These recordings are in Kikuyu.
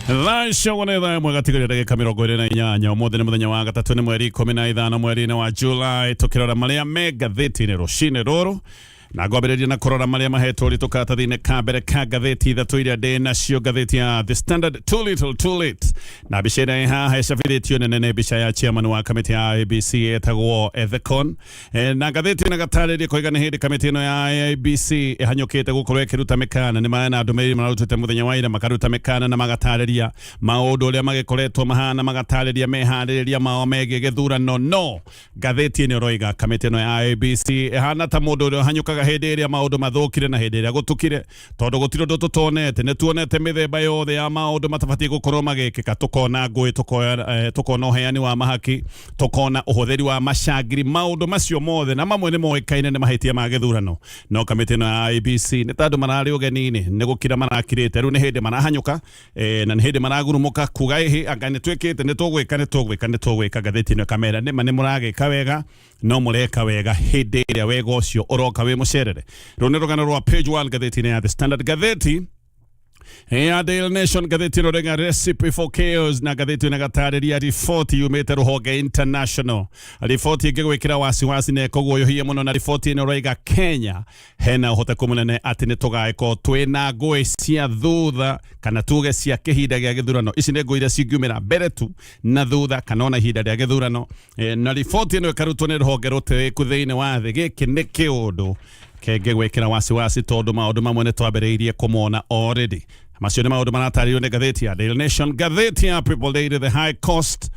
Thaa icio ũguo nĩ thaa ĩmwe gatigaria ndagĩka 28. Ũmũthĩ nĩ mũthenya wa gatatũ, nĩ mweri 15 mweri-inĩ wa July, tũkĩrora marĩa me ngathĩti-inĩ rũcinĩ rũrũ, na ngwambĩrĩria na kũrora marĩa mahetwo ũritũ karatathi-inĩ ka mbere ka ngathĩti ithatũ iria ndĩ nacio. Ngathĩti ya The Standard, "Too little too late", na mbica ĩrĩa ĩ haha ĩcabithĩtio nene nĩ mbica ya chairman wa kamĩtĩ ya IEBC etagwo Ethekon. Na ngathĩti ĩno ĩgatarĩria koiga nĩ hĩndĩ kamĩtĩ ĩno ya IEBC ĩhanyũkĩte gũkorwo ĩkĩruta mĩkana. Nĩ marĩ na ndũmĩrĩri mararutĩte mũthenya wa ira, makaruta mĩkana na magatarĩria maũndũ ũrĩa magĩkoretwo mahana, magatarĩria meharĩrĩria mao megiĩ gĩthurano. No ngathĩti ĩno ĩroiga kamĩtĩ ĩno ya IEBC ĩhana ta mũndũ ũrĩa ũhanyũkaga hĩndĩ ĩrĩa maũndũ mathũkire na hĩndĩ ĩrĩa gũtukire, tondũ gũtirĩ ũndũ tũtonete. Nĩ tuonete mĩthemba yothe ya maũndũ matabatiĩ gũkorwo magĩkĩka, tũkona ngũĩ, tũkona ũheani wa mahaki, tũkona ũhũthĩri wa macangiri, maũndũ macio mothe na mamwe nĩ moĩkaine nĩ mahĩtia ma gĩthurano. No kamĩtĩ ĩno ya IEBC nĩ ta andũ mararĩ ũgeni-inĩ, nĩ gũkira marakirĩte, rĩu nĩ hĩndĩ marahanyũka, na nĩ hĩndĩ maragurumũka kuga, "Ĩhĩ, anga nĩ twĩkĩte, nĩ tũgwĩka, nĩ tũgwĩka, nĩ tũgwĩka." Ngathĩti ĩno ĩkamera nĩma nĩ mũragĩka wega, no mũreka wega hĩndĩ ĩrĩa wega ũcio ũroka wĩ mũcerere. Rũu nĩ rũgano rwa page 1 ngathĩti-inĩ ya The Standard. Ngathĩti ya Daily Nation, ngathĩti ĩno rĩga "Recipe for Chaos", na ngathĩti ĩno ĩgatarĩria riboti yumĩte rũhonge international, riboti ĩngĩgwĩkĩra wasiwasi na ĩkũguoyohia mũno. Na riboti ĩno ĩroiga Kenya hena ũhoteku mũnene atĩ nĩ tũgagĩkorwo twĩna ngũĩ cia thutha, kana tuge cia kĩhinda gĩa gĩthurano. Ici nĩ ngũĩ iria cingiumĩra mbere tu na thutha, kana ona ihinda rĩa gĩthurano. Na riboti ĩno ĩkarutwo nĩ rũhonge rũtĩĩku thĩinĩ wa thĩ. Gĩkĩ nĩ kĩũndũ kĩngĩgwĩkĩra wasiwasi, tondũ maũndũ mamwe nĩ twambĩrĩirie kũmona already. Macio nĩ maũndũ maratarĩrio nĩ ngathĩti ya Daily Nation. Ngathĩti ya People Daily, "The high cost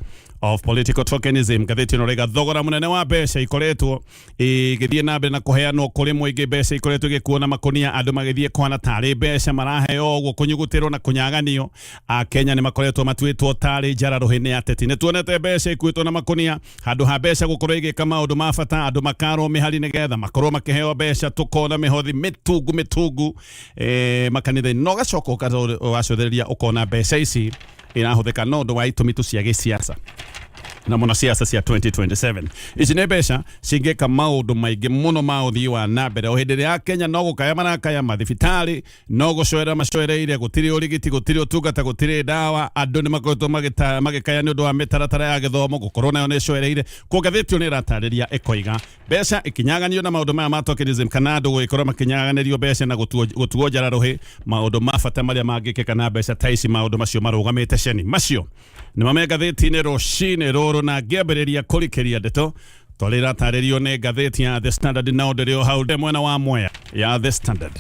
of political tokenism". Ngathĩti ĩno rĩga thogora mũnene wa mbeca ikoretwo igĩthiĩ na mbere na kũheanwo kũrĩ mũingĩ, mbeca ikoretwo igĩkuo na makonia, andũ magĩthiĩ kũhana tarĩ mbeca maraheo ũguo, kũnyugutĩrwo na kũnyaganio. Akenya nĩ makoretwo matuĩtwo tarĩ njara rũhĩ nĩ ateti. Nĩ tuonete mbeca ikuĩtwo na makonia, handũ ha mbeca gũkorwo igĩka maũndũ ma bata, andũ makarwo mĩhari nĩgetha makorwo makĩheo mbeca. Tũkona mĩhothi mĩtungu mĩtungu, makanitha-inĩ, no ũgacoka ũgacũthĩrĩria ũkona mbeca ici irahũthĩka no ũndũ wa itũmi tu cia gĩsiasa, na mũno siasa cia 2027. Ici nĩ mbeca cingĩka maũndũ maingĩ mũno ma ũthii wa na mbere. O hĩndĩ ĩrĩa Kenya no gũkaya marakaya, mathibitarĩ no gũcoera macoereire, gũtirĩ ũrigiti, gũtirĩ ũtungata, gũtirĩ ndawa. Andũ nĩ makoretwo magĩkaya nĩ ũndũ wa mĩtaratara ya gĩthomo gũkorwo nayo nĩ ĩcoereire. Kwa ngathĩti ĩyo nĩ ĩratarĩria ĩkoiga mbeca ikinyaganio na maũndũ maya ma tokenism, kana andũ gũgĩkorwo makinyaganĩrio mbeca na gũtuo njara rũhĩ, maũndũ ma bata marĩa mangĩkĩka na mbeca ta ici, maũndũ macio marũgamĩte ceni. Macio nĩ mame ngathĩti-inĩ rũcinĩ rũrũ. Na ngĩambĩrĩria kũrikĩria ndeto twarĩ iratarĩrio nĩ ngathĩti ya The Standard, na ũndũ o hau ndĩ mwena wa Mwea ya The Standard.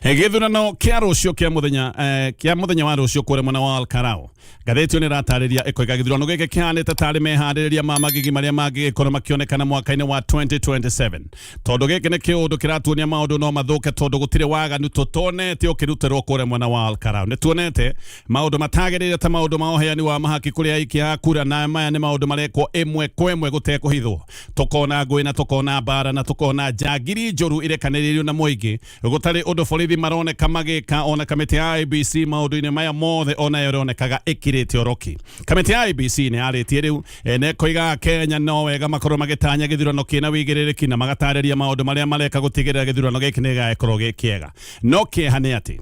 Gĩthurano kĩa rũciũ kĩa mũthenya, kĩa mũthenya wa rũciũ kũrĩa mwena wa Olkalau. Ngathĩti ĩyo nĩ ĩratarĩria ĩkoiga gĩthurano gĩkĩ kĩhanĩte tarĩ meharĩrĩria ma magigi marĩa mangĩgĩkorwo makĩonekana mwaka-inĩ wa 2027, tondũ gĩkĩ nĩ kĩũndũ kĩratuonia maũndũ no mathũke, tondũ gũtirĩ waganu tũtonete ũkĩrutĩrwo kũrĩa mwena wa Olkalau. Nĩ tuonete maũndũ matagĩrĩire ta maũndũ ma ũheani wa mahaki kũrĩ aikia a kura, na maya nĩ maũndũ marekwo ĩmwe kwa ĩmwe gũtekũhithwo. Tũkona ngũĩ na tũkona mbara na tũkona njangiri njũru irekanĩrĩirio na mũingĩ, gũtarĩ ũndũ borithi maroneka magĩka. Ona kamĩtĩ ya IEBC maũndũ-inĩ maya mothe onayo ĩronekaga ĩkirĩte oroki. Kamĩtĩ ya IEBC nĩ yarĩtie rĩu, na ĩkoiga Kenya no wega makorwo magĩtanya gĩthurano kĩna wĩigĩrĩrĩki, na magatarĩria maũndũ marĩa mareka gũtigĩrĩra gĩthurano gĩkĩ nĩ gĩgagĩkorwo gĩ kĩega. No kĩeha nĩ atĩ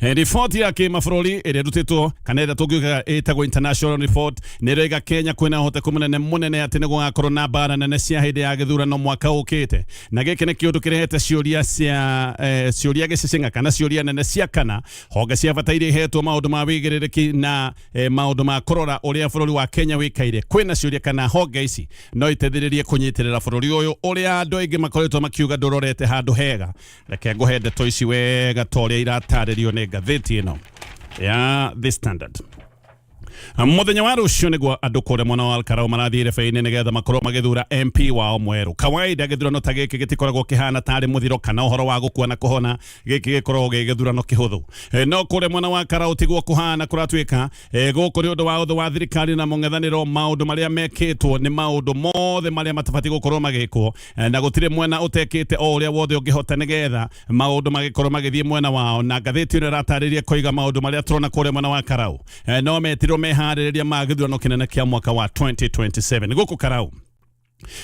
riboti ya kĩmabũrũri ĩrĩa ĩrutĩtwo, kana ĩrĩa tũngiuga ĩtagwo international report, nĩ ĩroiga Kenya kwĩna ũhoteku mũnene mũnene atĩ nĩ gũgakorwo na mbara nene cia hĩndĩ ya gĩthurano mwaka ũkĩte. Na gĩkĩ nĩ kĩũndũ kĩrehete ciũria cia, ciũria gĩcicinga, kana ciũria nene cia kana honge cia bata iria ihetwo maũndũ ma wĩigĩrĩrĩki na maũndũ ma kũrora ũrĩa bũrũri wa Kenya wĩkaire. Kwĩna ciũria kana honge ici no iteithĩrĩrie kũnyitĩrĩra bũrũri ũyũ ũrĩa andũ aingĩ makoretwo makiuga ndũrorete handũ hega. Reke ngũhe ndeto ici wega ta ũrĩa iratarĩrio nĩ ngathĩti ĩno ya The Standard. Mũthenya wa rũciũ nĩguo andũ kũrĩa mwena wa Olkalau marathiĩ irebe-inĩ nĩgetha makorwo magĩthura MP wao mwerũ. Kawaida gĩthurano ta gĩkĩ gĩtikoragwo kĩhana tarĩ mũthiro kana ũhoro wa gũkua na kũhona, gĩkĩ gĩkoragwo gĩ gĩthurano kĩhũthũ. No kũrĩa mwena wa Karau tiguo kũhana. Kũratuĩka, gũkũ nĩ ũndũ wa ũthũ wa thirikari na mũng'ethanĩro, maũndũ marĩa mekĩtwo nĩ maũndũ mothe marĩa matabatiĩ gũkorwo magĩkwo, na gũtirĩ mwena ũtekĩte o ũrĩa wothe ũngĩhota nĩgetha maũndũ magĩkorwo magĩthiĩ mwena wao. Na ngathĩti ĩno ĩratarĩria koiga maũndũ marĩa tũrona kũrĩa mwena wa Karau, no metirwo meharĩrĩria ma gĩthurano kĩnene kĩa mwaka wa 2027 gũkũ Karau.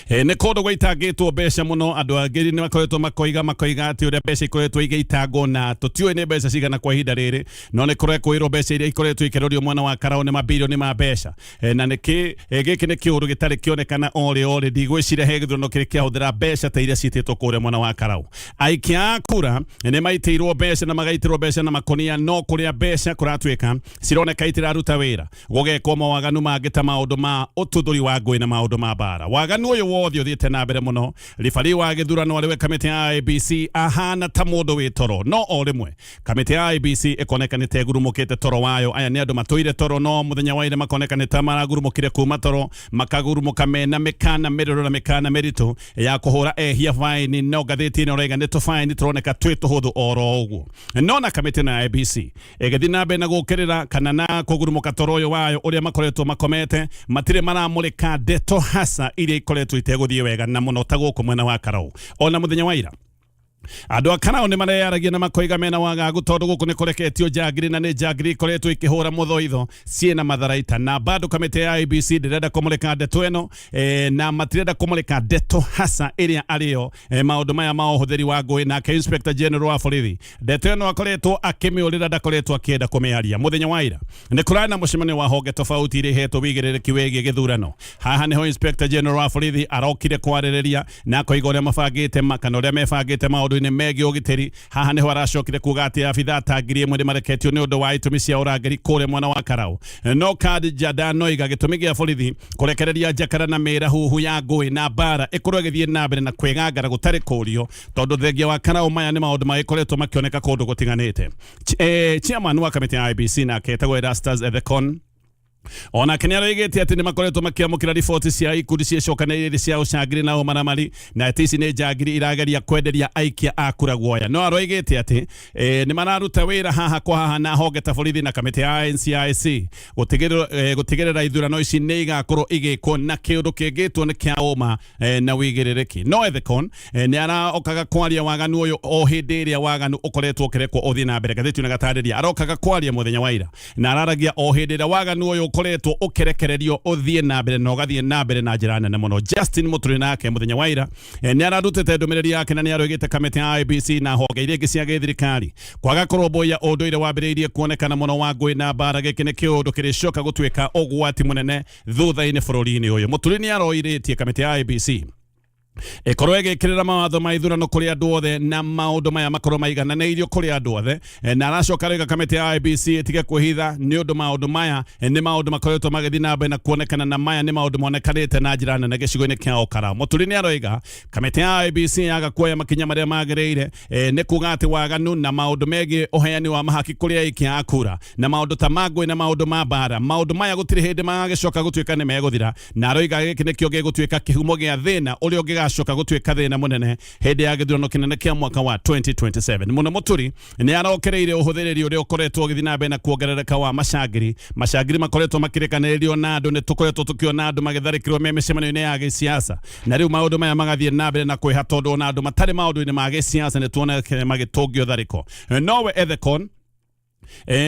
Nä kå ndå gwaitangätwo mbeca må no andå angä nä makoretwo makoiga atä å rä a mbeca ikoretwo igäitangwo na tå tiå nä mbeca cigana kwa ihinda rä rä no nä kårekwä rwo mbeca iria ikoretwo ikärorio mwena wa Karau nä mabilioni ma mbeca. Na nä kä gä kä nä kä å ndå gä tarä kä onekana orä orä ndigwä ciria he gä thurano kä rä kä ahå thä ra mbeca ta iria ciätä two kå rä a mwena wa Karau. Aikia a kura nä maitä irwo mbeca na magaitä rwo mbeca na makonia no kå rä a mbeca kå ratuä ka cironeka itiraruta wä ra gũgekwo mawaganu mangĩ ta maũndũ ma ũtuthũri wa ngũĩ na maũndũ ma mbara. Waganu ũyũ wothe ũthiĩte na mbere mũno. Ribari wa gĩthurano arĩ we kamĩtĩ ya IEBC ahana ta mũndũ wĩ toro, no o rĩmwe kamĩtĩ ya IEBC ĩkoneka nĩ ta ĩgurumũkĩte toro wayo. Aya nĩ andũ matũire toro, no mũthenya wa ira makoneka nĩ ta maragurumũkire kuma toro, makagurumũka mena mĩkana mĩrũrũ na mĩkana mĩritũ ya kũhũra ehia baini, no ngathĩti ĩno ĩrauga nĩ tũbaini tũroneka twĩ tũhũthũ oro ũguo. No na kamĩtĩ ĩno ya IEBC ĩgĩthiĩ na mbere na gũkĩrĩra kana na kũgurumũka toro ũyũ wayo ũrĩa makoretwo makomete, matirĩ maramũrĩka ndeto hasa iria ikoretwo itegũthiĩ wega na mũno ta gũkũ mwena wa Karau. Ona mũthenya wa ira andå a Karau nä mareyaragia na makoiga mena wagagu tondå gå kå nä kåreketio njangiri na nä njangiri ikoretwo ikä hå ra må ciä na matharaita na bado kamĩtĩ ya IEBC ndĩrenda kũmũrĩka ndeto ĩno na matirenda kũmũrĩka ndeto hasa ĩrĩa arĩyo maũndũ maya ma ũhũthĩri wa ngũĩ. Nake Inspector General wa borithi ndeto ĩno akoretwo akĩmĩũrĩra, ndakoretwo akĩenda kũmĩaria. Mũthenya wa ira nĩ kũrarĩ na mũcemanio wa honge tofauti iria ihetwo wĩigĩrĩrĩki wĩgiĩ gĩthurano. Haha nĩho Inspector General wa borithi arokire kwarĩrĩria na akoiga ũrĩa mabangĩte kana ũrĩa mebangĩte maũndũ-inĩ megiĩ ũgitĩri. Haha nĩho aracokire kuga atĩ abithaa ta 1000 nĩ mareketio nĩ ũndũ wa itũmi cia ũrangĩri kũrĩa mwena wa Karau. No Kajada Ndanoiga gĩtũmi gĩa borithi kũrekereria njakara na mĩrahuhu ya ngũĩ na mbara ĩkorwo ĩgĩthiĩ na mbere na kwĩgangara gũtarĩ kũrio, tondũ thengia wa Karau maya nĩ maũndũ magĩkoretwo makĩoneka kũndũ gũtiganĩte. Chairman wa kamĩtĩ ya IEBC nake etagwo Erastus Ethekon onake nä aroigä atä nä makoretwo makä riboti cia ikundi ciĩcokanĩrĩire cia ũcangiri na ũmaramari na atĩ ici nĩ njangiri irageria kwenderia aikia a kura guoya. No aroigĩte atĩ nĩ mararuta wĩra haha kwa haha na honge ta borithi na kamĩtĩ ya NCIC gũtigĩrĩra ithurano ici nĩ igakorwo igĩkwo na kĩũndũ kĩngĩtwo nĩ kĩa ũma na wĩigĩrĩrĩki. No Ethekon nĩ arokaga kwaria waganu ũyũ o hĩndĩ ĩrĩa waganu ũkoretwo ũkĩrekwo ũthiĩ na mbere. Ngathĩti ĩno ĩgatarĩria arokaga kwaria mũthenya wa ira na araragia o hĩndĩ ĩrĩa waganu ũyũ ũkoretwo ũkĩrekererio ũthiĩ na mbere na ũgathiĩ na mbere na njĩra nene mũno. Justin Muturi nake mũthenya wa ira nĩ ararutĩte ndũmĩrĩri yake na nĩ aroigĩte kamĩtĩ ya IEBC na honge iria ingĩ cia gĩthirikari kwaga kũrũmbũiya ũndũire wambĩrĩirie kuonekana mũno wa ngũĩ na mbara. Gĩkĩ nĩ kĩũndũ kĩrĩcoka gũtuĩka ũgwati mũnene thutha-inĩ bũrũri-inĩ ũyũ. Muturi nĩ aroirĩtie kamĩtĩ ya IEBC ĩkorwo ĩgĩkĩrĩra mawatho ma ithurano kũrĩ andũ othe na maũndũ maya makorwo maigananĩirio kũrĩ andũ othe. Na aracoka rĩga kamĩtĩ ya IEBC ĩtige kwĩhitha nĩ ũndũ maũndũ maya nĩ maũndũ makoretwo magĩthiĩ na mbere na kuonekana na maya nĩ maũndũ monekanĩte na njĩra nene gĩcigo-inĩ kĩa Olkalau. Mũturi nĩ aroiga kamĩtĩ ya IEBC yaga kuoya makinya marĩa magĩrĩire nĩ kuga atĩ waganu na maũndũ megiĩ ũheani wa mahaki kũrĩ aikia a kura na maũndũ ta ma ngũĩ na maũndũ ma mbara, maũndũ maya gũtirĩ hĩndĩ magagĩcoka gũtuĩka nĩ megũthira. Na aroiga gĩkĩ nĩkĩo gĩgũtuĩka kĩhumo gĩa thĩna ũrĩa ũngĩgacoka gũtuĩka thĩna mũnene hĩndĩ ya gĩthurano kĩnene kĩa mwaka wa 2027. Mũno Mũturi nĩ arokereire ũhũthĩrĩri ũrĩa ũkoretwo ũgĩthiĩ na mbere na kuongerereka wa macangiri. Macangiri makoretwo makĩrekanĩrĩrio na andũ, nĩ tũkoretwo tũkĩona andũ magĩtharĩkĩrwo me mĩcemanio-inĩ ya gĩsiasa, na rĩu maũndũ maya magathiĩ na mbere na kwĩha tondũ ona andũ matarĩ maũndũ-inĩ ma gĩsiasa nĩ tuonekire magĩtũngio tharĩko. Nowe Ethekon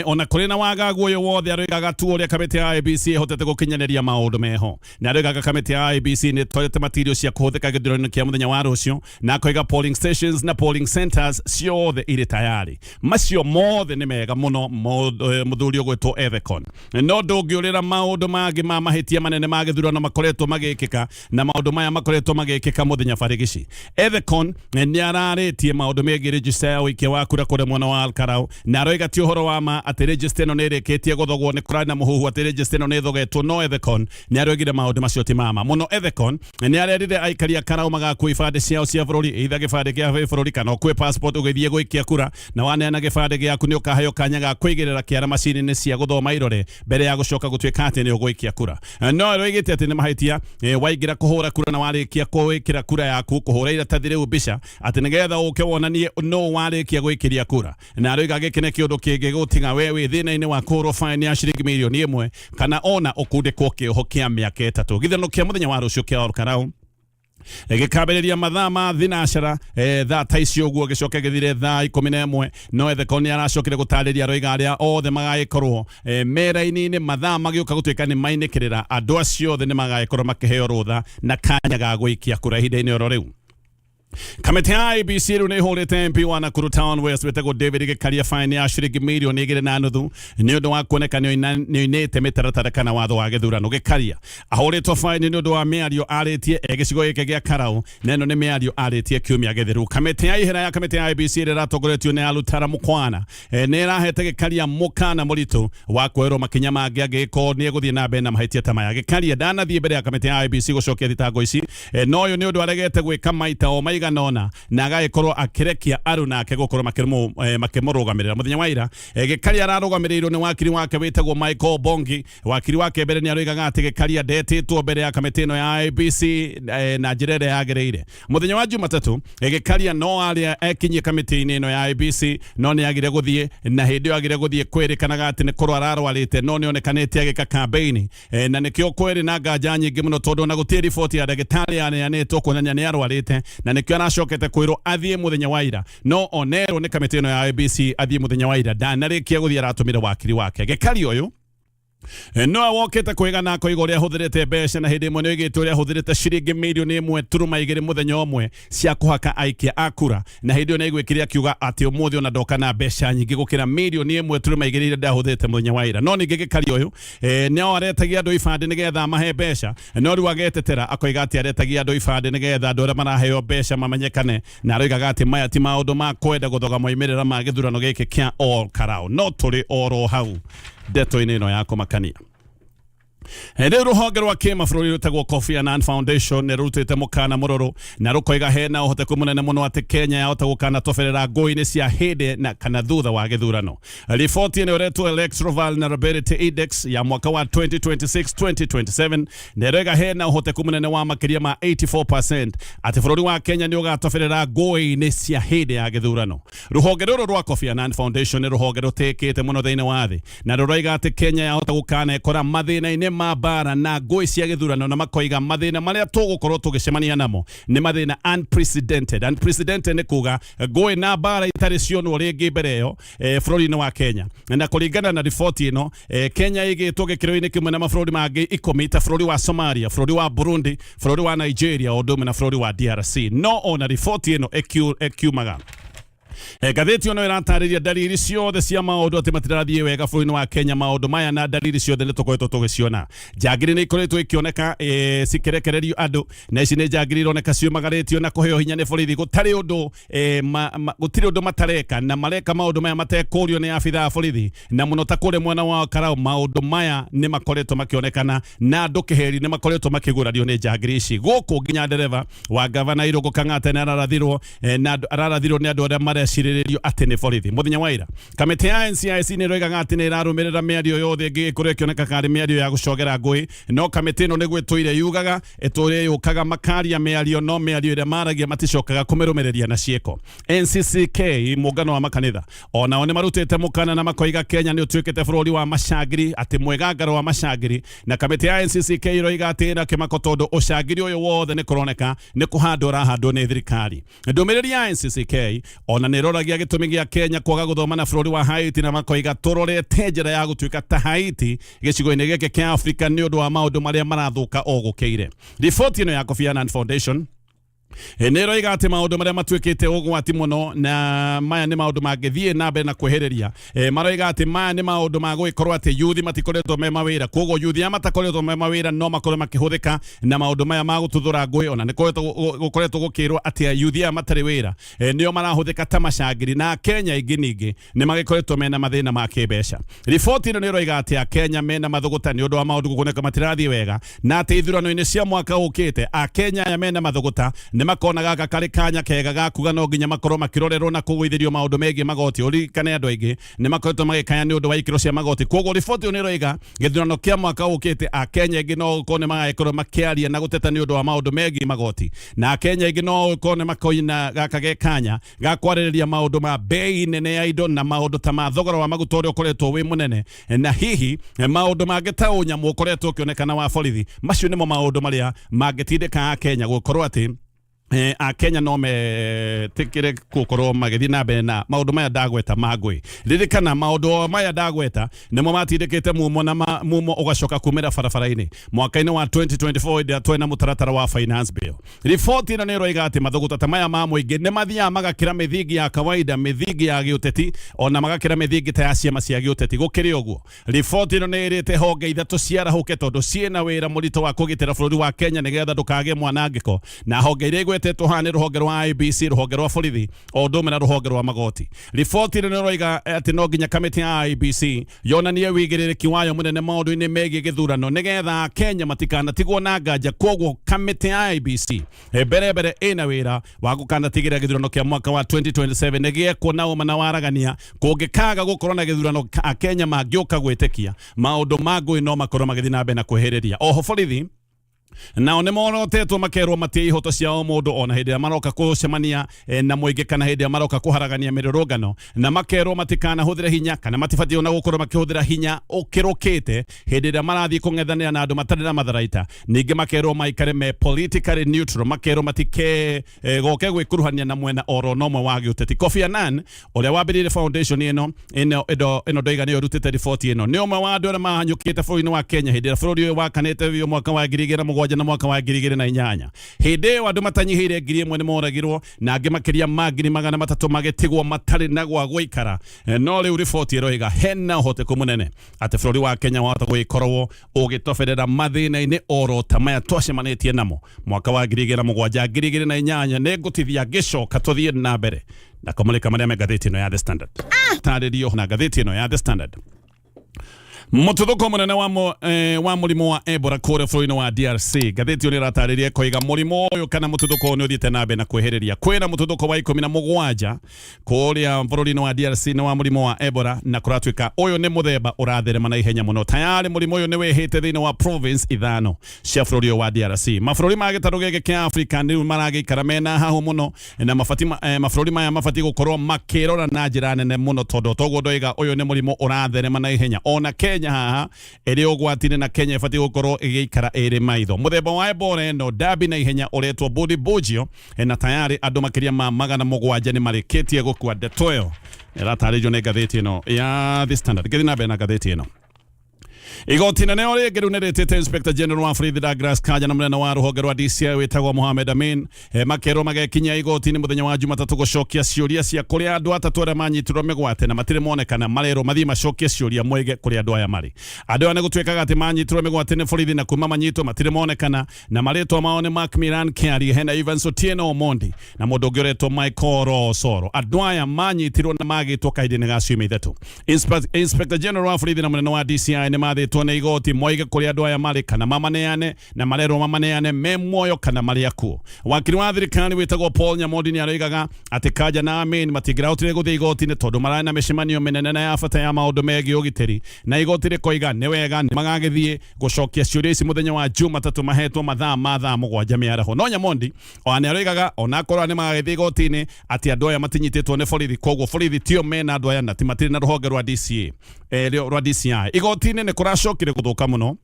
ona kũrĩ na wagagu ũyũ wothe aroigaga tu ũrĩa kamĩtĩ ya IEBC ĩhotete gũkinyanĩria maũndũ meho, na aroigaga kamĩtĩ ya IEBC nĩ ĩtwarĩte material cia kũhũthĩka gĩthurano-inĩ kĩa mũthenya wa rũciũ, na akoiga polling stations na polling centers ciothe irĩ tayari. Macio mothe nĩ mega mũno mũthuri ũgwĩtwo Ethekon, no ndũngĩũrĩra maũndũ mangĩ ma mahĩtia manene ma gĩthurano makoretwo magĩkĩka, na maũndũ maya makoretwo magĩkĩka mũthenya barigici. Ethekon nĩ ararĩtie maũndũ megiĩ register ya ũikia wa kura kũrĩa mwena wa Olkalau, na aroiga ti ũhoro wa ma atĩ register ĩno nĩ ĩrĩkĩtie gũthogwo. Nĩ kũrarĩ na mũhuhu atĩ register ĩno nĩ ĩthogetwo, no Ethekon nĩ aroigire maũndũ macio ti mama mũno. Ethekon nĩ arerire aikari a Karau magakua ibandĩ ciao cia bũrũri, either gĩbandĩ kĩa bũrũri kana ũkue passport ũgĩthiĩ gũikia kura, na waneana gĩbandĩ gĩaku nĩ ũkaheo kanya ga kũigĩrĩra kĩara macini-inĩ cia gũthoma irore mbere ya gũcoka gũtuĩka atĩ nĩ ũgũikia kura. No aroigĩte atĩ nĩ mahĩtia waingĩra kũhũra kura na warĩkia gwĩkĩra kura yaku kũhũra iratathi rĩu mbica atĩ nĩgetha ũke wonanie no warĩkia gwĩkĩria kura, na aroiga gĩkĩ nĩ kĩũndũ kĩngĩgũtiga we wĩ thĩna-inĩ wa kũhũrwo fine ya ciringi 1 mirioni kana ona ũkundĩkwo kĩoho kĩa mĩaka 3. Gĩthurano kĩa mũthenya wa rũciũ kĩa Olkalau. Gĩkambĩrĩria mathaa ma thinacara, thaa ta icio ũguo, gĩcoke gĩthire thaa 11. No Ethekon nĩ aracokire gũtarĩria, aroiga arĩa othe magagĩkorwo me raini-inĩ mathaa magĩũka gũtuĩka nĩ mainĩkĩrĩra, andũ acio othe nĩ magagĩkorwo makĩheo rũtha na kanya ga gũikia kura ihinda-inĩ oro rĩu. Kamĩtĩ ya IEBC rĩu nĩ ĩhũrĩte MP wa Nakuru Town West wĩtagwo David Gĩkaria faini ya ciringi 2.5 mirioni nĩ ũndũ wa kuoneka nĩ oinĩte mĩtaratara kana watho wa gĩthurano. Gĩkaria ahũrĩtwo faini nĩ ũndũ wa mĩario arĩtie e gĩcigo gĩkĩ gĩa Karau, na ĩno nĩ mĩario arĩtie kiumia gĩthiru. Kamĩtĩ ya ihera ya kamĩtĩ ya IEBC ĩrĩa ĩratongoretio nĩ Alutara Mukwana nĩ ĩrahete Gĩkaria mũkana mũritũ wa kuoerwo makinya mangĩ angĩgĩkorwo nĩ egũthiĩ na mbere na mahĩtia ta maya. Gĩkaria ndanathiĩ mbere ya kamĩtĩ ya IEBC gũcokia thitango ici, no ũyũ nĩ ũndũ aregete gwĩka maita o maigana ũna na agagĩkorwo akĩrekia aruna ake gũkorwo makĩmũrũgamĩrĩra. Mũthenya wa ira, Gĩkaria ararũgamĩrĩirwo nĩ wakiri wake wĩtagwo Michael Bongi. Wakiri wake mbere nĩ aroigaga atĩ Gĩkaria ndetĩtwo mbere ya kamĩtĩ ĩno ya IEBC na njĩra ĩrĩa yagĩrĩire. Mũthenya wa Jumatatũ, Gĩkaria no arĩa ekinyie kamĩtĩ-inĩ ĩno ya IEBC, no nĩ agire gũthiĩ, na hĩndĩ ĩyo agire gũthiĩ kwĩrĩkanaga atĩ nĩ kũrwara arwarĩte, no nĩ onekanĩte agĩka kambeini, na nĩkĩo kwerĩ na nganja nyingĩ mũno, tondũ ona gũtirĩ riboti ya ndagĩtarĩ yaneanĩtwo kuonania nĩ arwarĩte, na nĩkĩo aracokete kwĩrwo athiĩ mũthenya wa ira, no onerwo nĩ kamĩtĩ ĩno ya IEBC athiĩ mũthenya wa ira, ndanarĩkia gũthiĩ aratũmire wakiri wake. Gĩkari ũyũ nowe wokĩte kwĩgana akoiga ũrĩa ahũthĩrĩte mbeca, na hĩndĩ ĩmwe nĩ oigĩte ũrĩa ahũthĩrĩte ciringi 1.2 mirioni mũthenya ũmwe cia kũhaka aikia a kura, na hĩndĩ ĩyo nĩ aiguĩkire akiuga atĩ ũmũthĩ ona ndoka na mbeca nyingĩ gũkĩra 1.2 mirioni iria ndahũthĩrĩte mũthenya wa ira. No ningĩ Gĩkari ũyũ nĩo aretagia andũ ibandĩ nĩgetha amahe mbeca, no rĩu agetetera akoiga atĩ aretagia andũ ibandĩ nĩgetha andũ arĩa maraheo mbeca mamenyekane, na aroigaga atĩ maya ti maũndũ ma kwenda gũthoga moimĩrĩra ma gĩthurano gĩkĩ kĩa Ol Kalou. No tũrĩ oro hau ndeto-inĩ ĩno ya kũmakania. Rĩu rũhonge rwa kĩmabũrũri rwĩtagwo Kofi Annan Foundation nĩ rũrutĩte mũkana mũrũrũ na rũkoiga hena ũhoteku mũnene mũno atĩ Kenya yahota gũkanatoberera ngũĩ-inĩ cia hĩndĩ na kana thutha wa gĩthurano. Riboti ĩno ĩretwo Electoral Vulnerability Index ya mwaka wa 2026-2027 na ĩroiga hena ũhoteku mũnene wa makĩria ma 84% atĩ bũrũri wa Kenya nĩ ũgatoberera ngũĩ-inĩ cia hĩndĩ ya gĩthurano. Rũhonge rũrũ rwa Kofi Annan Foundation nĩ rũhonge rũtĩkĩte mũno thĩinĩ wa thĩ, na rũroiga atĩ Kenya yahota gũkanekora mathĩna-inĩ ma mbara na ngũĩ cia gĩthurano, na makoiga mathĩna marĩa tũgũkorwo tũgĩcemania namo nĩ mathĩna unprecedented. Unprecedented nĩ kuga ngũĩ na mbara itarĩ cionwo rĩngĩ mbere ĩyo bũrũri-inĩ wa Kenya. Na kũringana na riboti ĩno, Kenya ĩgĩtwo gĩkĩro-inĩ kĩmwe na mabũrũri mangĩ 10 ta bũrũri wa Somalia, bũrũri wa Burundi, bũrũri wa Nigeria, o ũndũ ũmwe na bũrũri wa DRC. No ona riboti ĩno ĩkiumaga, ngathĩti ĩno ĩratarĩria ndariri ciothe cia maũndũ atĩ matirathiĩ wega bũrũri-inĩ wa Kenya. Maũndũ maya na ndariri ciothe nĩ tũkoretwo tũgĩciona. Njangiri nĩ ikoretwo ikĩoneka cikĩrekererio andũ, na ici nĩ njangiri ironeka ciũmagarĩtio na kũheo hinya nĩ borithi, gũtarĩ ũndũ gũtirĩ ũndũ matareka, na mareka maũndũ maya matekũrio nĩ abithaa a borithi, na mũno ta kũrĩa mwena wa Karau maũndũ maya nĩ makoretwo makĩonekana, na andũ kĩheri nĩ makoretwo makĩgurario nĩ njangiri ici gũkũ. Nginya ndereba wa gavana Irũngũ Kang'ata nĩ ararathirwo, na ararathirwo nĩ andũ arĩa marecirĩrĩrio atĩ nĩ borithi mũthenya wa ira. Kamĩtĩ ya NCIC nĩ ĩroigaga atĩ nĩ ĩrarũmĩrĩra mĩario yothe ĩngĩgĩkorwo ĩkĩoneka karĩ mĩario ya gũcogera ngũĩ, no kamĩtĩ ĩno nĩguo ĩtũire yugaga, ĩtũire yũkaga makaria mĩario, no mĩario ĩrĩa maragia maticokaga kũmĩrũmĩrĩria na ciĩko. NCCK, mũngano wa makanitha, onao nĩ marutĩte mũkana na makoiga Kenya nĩ ũtuĩkĩte bũrũri wa macangiri, atĩ mwĩgangaro wa macangiri, na kamĩtĩ ya NCCK ĩroiga atĩ ĩna kĩmako tondũ ũcangiri ũyũ wothe nĩ kũroneka nĩ kũhandwo ũrahandwo nĩ thirikari. Ndũmĩrĩri ya NCCK ona nĩ ĩroragia gĩtũmi gĩa Kenya kwaga gũthoma na bũrũri wa Haiti, na makoiga tũrorete njĩra ya gũtuĩka ta Haiti gĩcigo-inĩ gĩkĩ kĩa Afrika nĩ ũndũ wa maũndũ marĩa marathũka o gũkĩire. Riboti ĩno ya Kofi Annan Foundation nĩ ĩroiga atĩ maũndũ marĩa matuĩkĩte ũgwati mũno, na maya nĩ maũndũ mangĩthiĩ na mbere na kwĩhĩrĩria. Maroiga atĩ maya nĩ maũndũ ma gũgĩkorwo atĩ yuthi matikoretwo me mawĩra, koguo yuthi aya matakoretwo me mawĩra no makorwo makĩhũthĩka na maũndũ maya ma gũtuthũra ngũĩ. Ona nĩ gũkoretwo gũkĩrwo atĩ yuthi aya matarĩ wĩra nĩo marahũthĩka ta macangiri, na Kenya aingĩ ningĩ nĩ magĩkoretwo mena mathĩna ma kĩmbeca. Riboti ĩno nĩ ĩroiga atĩ Akenya mena mathũgũta nĩ ũndũ wa maũndũ gũkoneka matirathiĩ wega, na atĩ ithurano-inĩ cia mwaka ũkĩte Akenya aya mena mathũgũta. Nĩ makona gaka karĩ kanya kega ga kuga no nginya makorwo makĩrorerwo na kũgũithĩrio maũndũ megiĩ magoti. Ũririkane andũ aingĩ nĩ makoretwo magĩkaya nĩ ũndũ wa ikĩro cia magoti. Koguo riboti ĩyo nĩ ĩroiga gĩthurano kĩa mwaka ũkĩte Akenya aingĩ no gũkorwo nĩ magagĩkorwo makĩaria na gũteta nĩ ũndũ wa maũndũ megiĩ magoti, na Akenya aingĩ no gũkorwo nĩ makoina gaka ge kanya ga kwarĩrĩria maũndũ ma bei nene ya indo na maũndũ ta ma thogora wa maguta ũrĩa ũkoretwo wĩ mũnene, na hihi maũndũ mangĩ ta ũnyamũ ũkoretwo ũkĩonekana wa borithi. Macio nĩmo maũndũ marĩa mangĩtindĩka Akenya gũkorwo atĩ Akenya no metĩkĩre gũkorwo magĩthiĩ na mbere na maũndũ maya ndagweta ma ngũĩ. Ririkana maũndũ maya ndagweta nĩmo matindĩkĩte mumo na mumo ũgacoka kumĩra barabara-inĩ mwaka-inĩ wa 2024 hĩndĩ ĩrĩa twarĩ na mũtaratara wa finance bill. Riboti ĩno nĩ ĩroiga atĩ mathũgũta ta maya ma mũingĩ nĩ mathiaga magakĩra mĩthingi ya kawaida, mĩthingi ya gĩũteti, ona magakĩra mĩthingi ta ya ciama cia gĩũteti. Gũkĩrĩ ũguo, riboti ĩno nĩ ĩrĩte honge ithatũ ciarahũke tondũ ciĩna wĩra mũritũ wa kũgitĩra bũrũri wa Kenya nĩgetha ndũkagĩe mwanangĩko. Na honge iria igwetetwo haha nĩ rũhonge rwa IEBC, rũhonge rwa borithi, o ũndũ ũmwe na rũhonge rwa magoti. Riboti ĩno nĩ ĩroiga atĩ no nginya kamĩtĩ ya IEBC yonanie wĩigĩrĩrĩki wayo mũnene maũndũ-inĩ megiĩ gĩthurano nĩgetha Akenya matikanatigwo na nganja. Koguo kamĩtĩ ya IEBC mbere mbere ĩna wĩra wa gũkanatigĩrĩra gĩthurano kĩa mwaka wa 2027 nĩ gĩekwo na ũma na waragania. Kũngĩkaga gũkorwo na gĩthurano Akenya mangĩũka gwĩtĩkia maũndũ ma ngũĩ no makorwo magĩthiĩ na mbere na kwĩhĩrĩria. Oho borithi nao nĩ morotetwo makerwo matie ihoto cia o mũndũ ona hĩndĩ ĩrĩa maroka gũcemania na mũingĩ kana hĩndĩ ĩrĩa maroka kũharagania mĩrũrũngano, na makerwo matikanahũthĩre hinya kana matibatiĩ ona gũkorwo makĩhũthĩra hinya ũkĩrũkĩte hĩndĩ ĩrĩa marathiĩ kũng'ethanĩra na andũ matarĩ na matharaita. Ningĩ makerwo maikare me politically neutral, makerwo matike goke gwĩkuruhania na mwena oro na ũmwe wa gĩũteti. Kofi Annan ũrĩa wambĩrĩirie foundation ĩno ĩno ĩno ĩno ndoiga nĩyo ĩrutĩte riboti ĩno nĩ ũmwe wa andũ arĩa mahanyũkĩte bũrũri-inĩ wa Kenya hĩndĩ ĩrĩa bũrũri ũyũ wakanĩte biũ mwaka wa 2007 na mwaka wa 2008. Hĩndĩ ĩyo andũ matanyihĩire 1000 nĩ moragirwo na angĩ makĩria ma 300,000 magĩtigwo matarĩ na gwa gũikara. No rĩu riboti ĩroiga hena ũhoteku mũnene atĩ bũrũri wa Kenya wahota gũgĩkorwo ũgĩtoberera mathĩna-inĩ oro ta maya twacemanĩtie namo mwaka wa 2007 2008. Nĩ ngũtithia ngĩcoka tũthiĩ na mbere na kũmũrĩka marĩa me ngathĩti ĩno ya The Standard. Tarĩrio na ngathĩti ĩno ya The Standard. Mũtuthũko mũnene wa mũrimũ wa Ebola kũrĩa bũrũri-inĩ wa DRC. Ngathĩti ĩyo nĩ ĩratarĩria ĩkoiga mũrimũ ũyũ kana mũtuthũko ũyũ nĩ ũthiĩte na mbere na kwĩhĩrĩria. Kwĩna mũtuthũko wa 17 kũrĩa bũrũri-inĩ wa DRC nĩ wa mũrimũ wa Ebola, na kũratuĩka ũyũ nĩ mũthemba ũratherema na ihenya mũno. Tayarĩ mũrimũ ũyũ nĩ wĩhĩte thĩinĩ wa province ithano cia bũrũri ũyũ wa DRC. Mabũrũri ma gĩtarũ gĩkĩ kĩa Afrika rĩu maragĩikara mena hahũ mũno, na mabati mabũrũri maya mabatiĩ gũkorwo makĩrora na njĩra nene mũno, tondũ toguo ndoiga ũyũ nĩ mũrimũ ũratherema na ihenya. Ona Kenya haha ĩrĩ ũgwati-inĩ, na Kenya ĩbatiĩ gũkorwo ĩgĩikara ĩrĩ maitho. Mũthemba wa Ebola ĩno ndambi na ihenya ũretwo Bundibugyo, na tayarĩ andũ makĩria ma 700 nĩ marĩkĩtie gũkua. Ndeto ĩyo ĩratarĩrio nĩ ngathĩti ĩno ya The Standard. Ngĩthiĩ na mbere na ngathĩti ĩno, igoti nene o rĩngĩ rĩu nĩ rĩtĩte Inspector General wa borithi Douglas Kanja na mũnene wa rũhonge rwa DCI wĩtagwo Mohamed Amin makerwo magekinyia igoti-inĩ mũthenya wa Jumatatũ gũcokia ciũria cia kũrĩa andũ atatũ arĩa manyitirwo mĩgwate na matirĩ monekana. Marerwo mathiĩ macokie ciũria moige kũrĩa andũ aya marĩ. Andũ aya nĩ gũtuĩkaga atĩ manyitirwo mĩgwate nĩ borithi na kuma manyitwo matirĩ monekana, na marĩtwa mao nĩ Macmillan Kiarie, hena Evans Otieno Omondi na mũndũ ũngĩ ũretwo Michael Osoro. Andũ aya manyitirwo na magĩtwo kahinda-inĩ ga ciumia ithatũ. Inspector General wa borithi na mũnene wa DCI nĩ mathĩtwo nĩ igoti moige kũrĩa andũ aya marĩ kana mamaneane, na marerwo mamaneane me muoyo kana marĩ akuũ. Wakiri wa thirikari wĩtagwo Paul Nyamondi nĩ aroigaga atĩ Kanja na Amin matingĩrahotire gũthiĩ igoti-inĩ tondũ mararĩ na mĩcemanio mĩnene na ya bata ya maũndũ megiĩ ũgitĩri, na igoti rĩkoiga nĩ wega nĩ magagĩthiĩ gũcokia ciũria ici mũthenya wa Jumatatũ mahetwo mathaa ma thaa 7 mĩaraho. No Nyamondi ona nĩ aroigaga ona akorwo nĩ magagĩthiĩ igoti-inĩ atĩ andũ aya matinyitĩtwo nĩ borithi, koguo borithi tio mena andũ aya na ti matirĩ na rũhonge rwa DCA rwa DCI. Igoti-inĩ nĩ kũracokire gũthũka mũno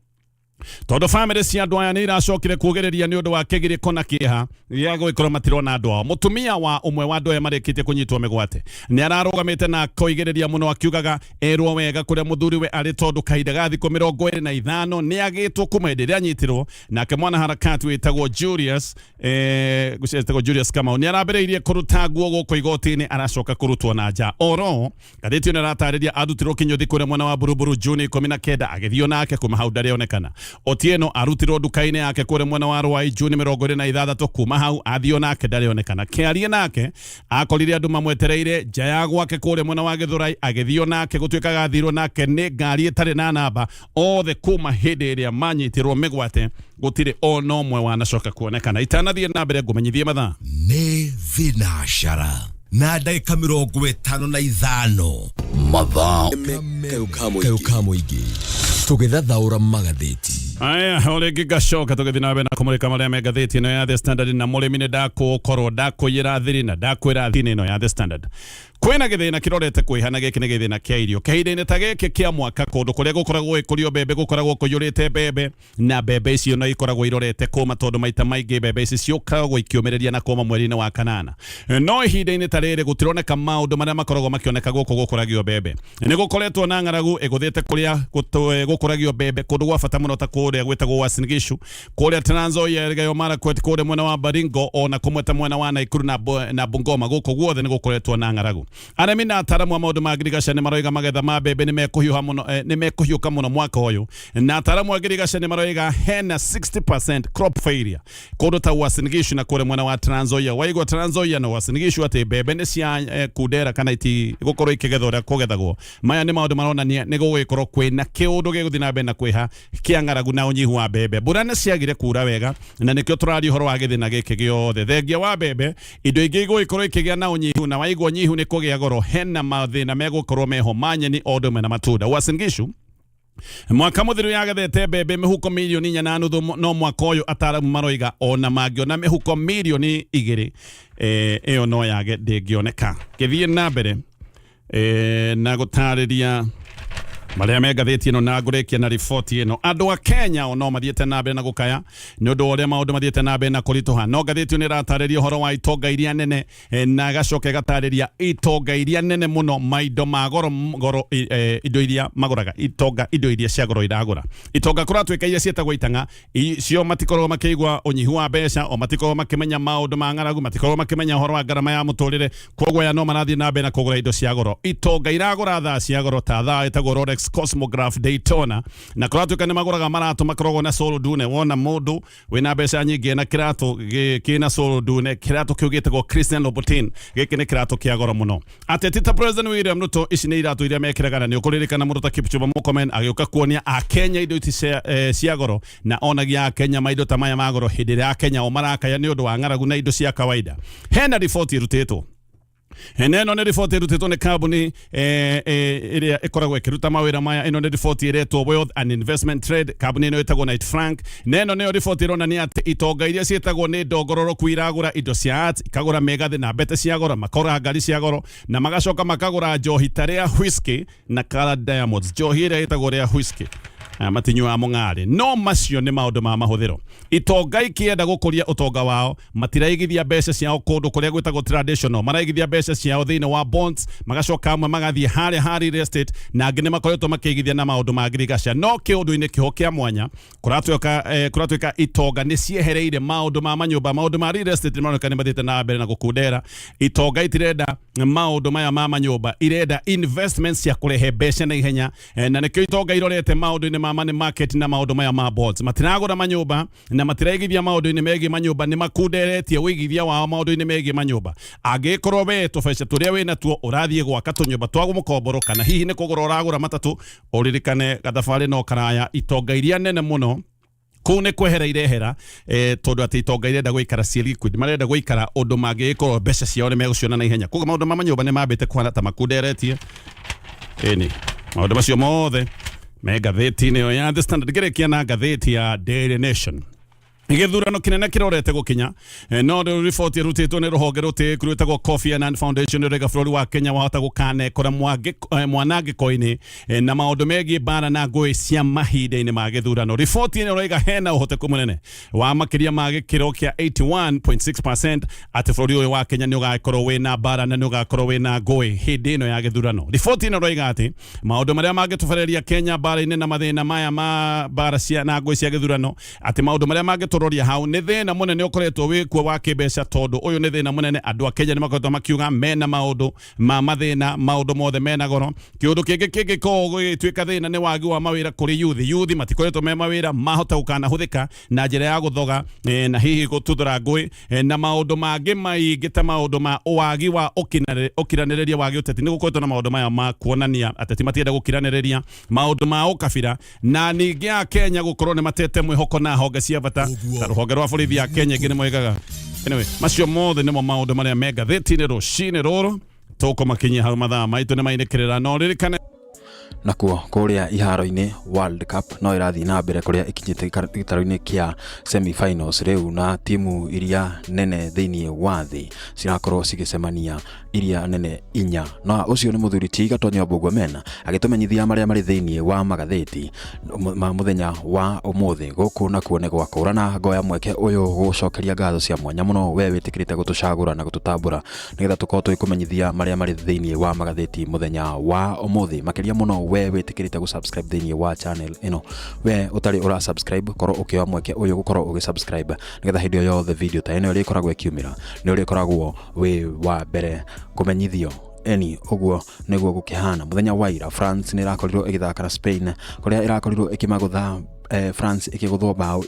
tondũ bamĩrĩ cia andũ aya nĩ iracokire kuugĩrĩria nĩ ũndũ wa kĩgirĩko na kĩeha gĩa gũgĩkorwo matirona andũ ao. Mũtumia wa ũmwe wa andũ aya marĩkĩtie kũnyitwo mĩgwate nĩ ararũgamĩte na akoigĩrĩria mũno akiugaga erwo wega kũrĩa mũthuriwe arĩ, tondũ kahinda ga thikũ 25 nĩ agĩtwo kuma hĩndĩ ĩrĩa anyitirwo. Nake mwanaharakati wĩtagwo Julius wĩtagwo Julius Kamau nĩ arambĩrĩirie kũruta nguo gũkũ igoti-inĩ, aracoka kũrutwo na nja. Oro ngathĩti ĩno ĩratarĩria arutirwo kĩnyũthi kũrĩa mwena wa Buruburu Juni 19, agĩthiĩ nake kuma hau ndarĩ onekana. Otieno arutirwo nduka-inĩ yake kũrĩa mwena wa Ruai Juni 26. Kuma hau athio nake ndarĩonekana. Kĩaria nake akorire andũ mamwetereire nja ya gwake kũrĩa mwena wa Gĩthũrai, agĩthio nake gũtuĩkaga athirwo nake nĩ ngari ĩtarĩ na namba. Othe kuma hĩndĩ ĩrĩa manyitirwo mĩgwate gũtirĩ ona ũmwe wanacoka kuonekana. Itanathiĩ na mbere ngũmenyithie mathaa. Nĩ thinacara na ndagĩka 55. Mathaa. Kayũ ka mũingĩ tũgĩthathaũra magathĩti. Aya, o rĩngĩ ngacoka tũgĩthiĩ na mbere na kũmũrĩka marĩa me ngathĩti ĩno ya The Standard. Na mũrĩmi nĩ ndakũkorwo ndakũiyĩra thiri na ndakwĩra thiri ĩno ya The Standard kwĩna gĩthĩna kĩrorete kwĩha, na gĩkĩ nĩ gĩthĩna kĩa irio. Kahinda-inĩ ta gĩkĩ kĩa mwaka, kũndũ kũrĩa gũkoragwo gũgĩkũrio mbembe gũkoragwo kũiyũrĩte mbembe, na mbembe icio no ikoragwo irorete kũma, tondũ maita maingĩ mbembe ici ciũkagwo ikĩũmĩrĩria na kũma mweri-inĩ wa kanana. No ihinda-inĩ ta rĩrĩ gũtironeka maũndũ marĩa makoragwo makĩoneka gũkũ gũkũragio mbembe. Nĩ gũkoretwo na ng'aragu ĩgũthĩte kũrĩa gũkũragio mbembe, kũndũ gwa bata mũno ta kũrĩa gwĩtagwo Uasin Gishu, kũrĩa Trans Nzoia, Elgeyo Marakwet, kũrĩa mwena wa Baringo, ona kũmwe ta mwena wa Nakuru na Bungoma. Gũkũ guothe nĩ gũkoretwo na ng'aragu. Arĩmi na ataramu a maũndũ ma ngirigaca nĩ maroiga magetha ma mbembe nĩ mekũhiũha mũno, nĩ mekũhiũka mũno mwaka ũyũ, na ataramu a ngirigaca nĩ maroiga hena 60% crop failure kũndũ ta Uasin Gishu na kũrĩa mwena wa Trans Nzoia. Waigua Trans Nzoia na Uasin Gishu atĩ mbembe nĩ cia kundera kana iti gũkorwo ikĩgethwo ũrĩa kũgethagwo, maya nĩ maũndũ maronania nĩ gũgũgĩkorwo kwĩna kĩũndũ gĩgũthiĩ na mbere na kwĩha kĩa ng'aragu na ũnyihu wa mbembe. Mbura nĩ ciagire kura wega na nĩkĩo tũraria ũhoro wa gĩthĩna gĩkĩ gĩothe. Thengia wa mbembe, indo ingĩ igũgĩkorwo ikĩgĩa na ũnyihu, na waigua ũnyihu nĩ kũgĩa goro, hena mathĩna megũkorwo meho ma nyeni o ũndũ ũmwe na matunda. Uasin Gishu mwaka mũthiru yagethete mbembe mĩhuko mirioni 4.5, no mwaka ũyũ ataramu maroiga ona mangĩona mĩhuko mirioni 2, ĩyo no yage, ndĩngĩoneka. Ngĩthiĩ na mbere na gũtarĩria marĩa me ngathĩti ĩno na ngũrĩkia na riboti ĩno, andũ a Kenya o no mathiĩte na mbere na gũkaya nĩ ũndũ wa ũrĩa maũndũ mathiĩte na mbere na kũritũha. No ngathĩti ĩno ĩratarĩria ũhoro wa itonga iria nene, na gacoka ĩgatarĩria itonga iria nene mũno, maindo ma goro goro, indo iria magũraga itonga, indo iria cia goro iragũra itonga. Kũratuĩka iria ciĩtagwo itang'a cio matikoragwo makĩigua ũnyihu wa mbeca, o matikoragwo makĩmenya maũndũ ma ng'aragu, matikoragwo makĩmenya ũhoro wa ngarama ya mũtũrĩre. Koguo aya no marathiĩ na mbere na kũgũra indo cia goro. Itonga iragũra thaa cia goro, ta thaa ĩtagwo Rolex Cosmograph Daytona, na kũratuĩka nĩ magũraga maratũ makoragwo na sole ndune. Wona mũndũ wĩna mbeca nyingĩ na kĩratũ kĩna sole ndune, kĩratũ kĩu gĩtagwo Christian Louboutin, gĩkĩ nĩ kĩratũ kĩa goro mũno. Ateti ta President William Ruto, ici nĩ iratũ iria mekĩraga. Na nĩ ũkũririkana mũndũ ta Kipchumba Murkomen agĩũka kuonia Akenya indo ici cia goro, na onagia Akenya maindo ta maya ma goro hĩndĩ ĩrĩa Akenya o marakaya nĩ ũndũ wa ng'aragu na indo cia kawaida. Hena riboti ĩrutĩtwo, na ĩno nĩ riboti ĩrutĩtwo nĩ kambuni ĩrĩa ĩkoragwo ĩkĩruta mawĩra maya. Ĩno nĩ riboti ĩretwo Wealth and Investment Trade, kambuni ĩno ĩtagwo Knight Frank, na ĩno nĩyo riboti ĩronania atĩ itonga iria ciĩtagwo nĩ ndongororoku iragũra indo cia art, ikagũra mĩgathĩ na mbete cia goro, makagũra ngari cia goro, na magacoka makagũra njohi ta rĩa whisky na colored diamonds. Njohi ĩrĩa ĩtagwo rĩa whisky, aya matinyuaga mũng'arĩ, no macio nĩ maũndũ ma mahũthĩro. Itonga ikĩenda gũkũria ũtonga wao matiraigithia mbeca ciao kũndũ kũrĩa gwĩtagwo traditional, maraigithia mbeca ciao thĩinĩ wa bonds, magacoka amwe magathiĩ harĩa ha real estate, na angĩ nĩ makoretwo makĩigithia na maũndũ ma ngirigaca. No kĩũndũ-inĩ kĩho kĩa mwanya kũratuĩka itonga nĩ ciehereire maũndũ ma manyũmba, maũndũ ma real estate nĩ maroneka nĩ mathiĩte na mbere na gũkundera. Itonga itirenda maũndũ maya ma manyũmba, irenda investments cia kũrehe mbeca na ihenya, na nĩkĩo itonga irorete maũndũ-inĩ ma money market na maũndũ maya ma bonds. Matiragũra manyũmba na matiraigithia maũndũ-inĩ megiĩ manyũmba, nĩ makunderetie ũigithia wao maũndũ-inĩ megiĩ manyũmba. Angĩkorwo we tũbeca tũrĩa wĩ natuo ũrathiĩ gwaka tũnyũmba twa mũkomboro, kana hihi nĩ kũgũra ũragũra matatũ, ũririkane gathabarĩ no karaya. Itonga iria nene mũno kũu nĩ kwehera irehera, tondũ atĩ itonga irenda gũikara ciĩ liquid, marenda gũikara ũndũ mangĩgĩkorwo mbeca ciao nĩ megũciona na ihenya. Koguo maũndũ ma manyũmba nĩ mambĩte kũhana ta makunderetie. Ĩni maũndũ macio mothe me ngathĩti-inĩ ĩyo ya The Standard. Ngĩrĩkia na ngathĩti ya Daily Nation, gĩthurano kĩnene kĩrorete gũkinya, no rĩu riboti ĩrutĩtwo nĩ rũhonge rũtĩĩku rwĩtagwo Kofi Annan Foundation rũraiga bũrũri wa Kenya wahota gũkanekora mwanangĩko-inĩ na maũndũ megiĩ mbara na ngũĩ cia mahinda-inĩ ma gĩthurano. Riboti ĩno ĩrauga hena ũhoteku mũnene wa makĩria ma gĩkĩro kĩa 81.6% atĩ bũrũri ũyũ wa Kenya nĩ ũgakorwo wĩna mbara na nĩ ũgakorwo wĩna ngũĩ hĩndĩ ĩno ya gĩthurano. Riboti ĩno ĩroiga atĩ maũndũ marĩa mangĩtũbereria Kenya mbara-inĩ na mathĩna maya ma mbara cia na ngũĩ cia gĩthurano, atĩ maũndũ marĩa mangĩtũma Tũroria hau nĩ thĩna mũnene ũkoretwo wĩkuo wa kĩmbeca, tondũ ũyũ nĩ thĩna mũnene. Andũ a Kenya nĩ makoretwo makiuga mena maũndũ ma mathĩna, maũndũ mothe mena goro. Kĩũndũ kĩngĩ kĩngĩkorwo gũgĩtuĩka thĩna nĩ wagi wa mawĩra kũrĩ yuthi. Yuthi matikoretwo me mawĩra, mahota gũkanahũthĩka na njĩra ya gũthoga na hihi gũtuthũra ngũĩ na maũndũ mangĩ maingĩ ta maũndũ ma wagi wa ũkiranĩrĩria wa gĩũteti. Nĩ gũkoretwo na maũndũ maya ma kuonania ateti matienda gũkiranĩrĩria, maũndũ ma ũkabira, na ningĩ a Kenya gũkorwo nĩ matete mwĩhoko na honge cia bata Ũguo. ta rũhonge rwa borithi ya Kenya ingĩ nĩ moigaga. Anyway, macio mothe nĩmo maũndũ marĩa me ngathĩti-inĩ rũcinĩ rũrũ. Tũkũmakinyia hau mathaa maitũ nĩ mainĩkĩrĩra, no ririkane. Nakuo kũrĩa iharo-inĩ, World Cup no ĩrathiĩ na mbere kũrĩa ĩkinyĩte gĩtarũ-inĩ kĩa semi-finals rĩu, na timu iria nene thĩinĩ wa thĩ cirakorwo cigĩcemania, iria nene inya. Na ũcio nĩ mũthuri ti Gatonyo Mbũguamen agĩtũmenyithia marĩa marĩ thĩinĩ wa magathĩti ma mũthenya wa ũmũthĩ. Gũkũ nakuo nĩ gwakũrana ngoya mweke ũyũ gũcokeria ngatho cia mwanya mũno we wĩtĩkĩrĩte gũtũcagũra na gũtũtambũra nĩgetha tũkorwo tũgĩkũmenyithia marĩa marĩ thĩinĩ wa magathĩti mũthenya wa ũmũthĩ. Makĩria mũno we wĩtĩkĩrĩte gũ-subscribe thĩinĩ wa channel ĩno. We ũtarĩ ũra subscribe, korwo ũkĩoya mweke ũyũ gũkorwo ũgĩ subscribe nĩgetha hĩndĩ o yothe video ta ĩno ĩrĩa ĩkoragwo ĩkiumĩra nĩ ũrĩkoragwo wĩ wa mbere kũmenyithio. Eni ũguo nĩguo gũkĩhana. Mũthenya wa ira France nĩ ĩrakorirwo ĩgĩthaka na Spain, kũrĩa ĩrakorirwo ĩkĩmagũtha, France ĩkĩgũthwo mbaũ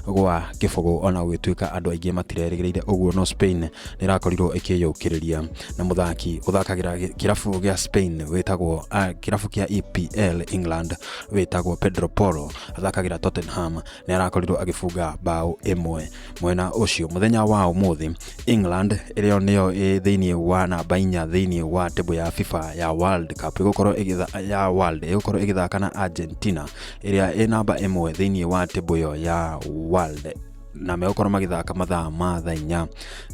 2-0, ona gũgĩtuĩka andũ aingĩ matirerĩgĩrĩire ũguo, no Spain nĩ ĩrakorirwo ĩkĩyũkĩrĩria na mũthaki ũthakagĩra kĩrabu gĩa Spain wĩtagwo kĩrabu kĩa EPL England wĩtagwo Pedro Porro, athakagĩra Tottenham, nĩ arakorirwo agĩbunga mbaũ ĩmwe. Mwena ũcio, mũthenya wa ũmũthĩ, England ĩrĩa nĩyo ĩ thĩinĩ wa namba 4 thĩinĩ wa table ya FIFA ya World Cup ĩgũkorwo ĩgĩtha ya World ĩgũkorwo ĩgĩthaka na Argentina ĩrĩa ĩ namba 1 thĩinĩ wa table ĩyo ya World, na megũkorwo magĩthaka mathaa ma thaa 4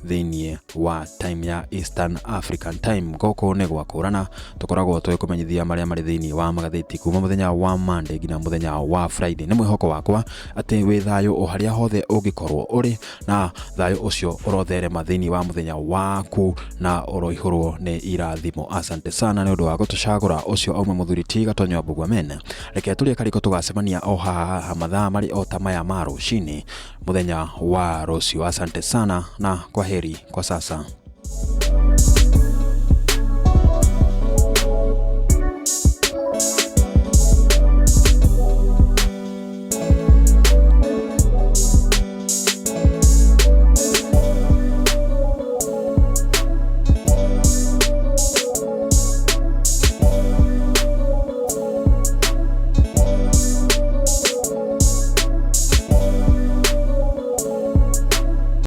thĩinĩ wa time ya Eastern African Time. Gũkũ nĩ gwakũrana tũkoragwo tũgĩkũmenyithia marĩa marĩ thĩinĩ wa magathĩti kuma mũthenya wa Monday nginya mũthenya wa Friday. Nĩ mwĩhoko wakwa atĩ wĩ thayũ o harĩa hothe ũngĩkorwo ũrĩ, na thayũ ũcio ũrotherema thĩinĩ wa mũthenya waku na ũroihũrwo nĩ irathimo. Asante sana nĩ ũndũ wa gũtũcagũra. Ũcio auma mũthuri ti Gatonyo Mbugua-Men. Reke tũrĩe karĩko, tũgacemania o haha mathaa marĩ o ta maya ma rũcinĩ mũthenya wa rũciũ. Asante sana na kwaheri kwa sasa.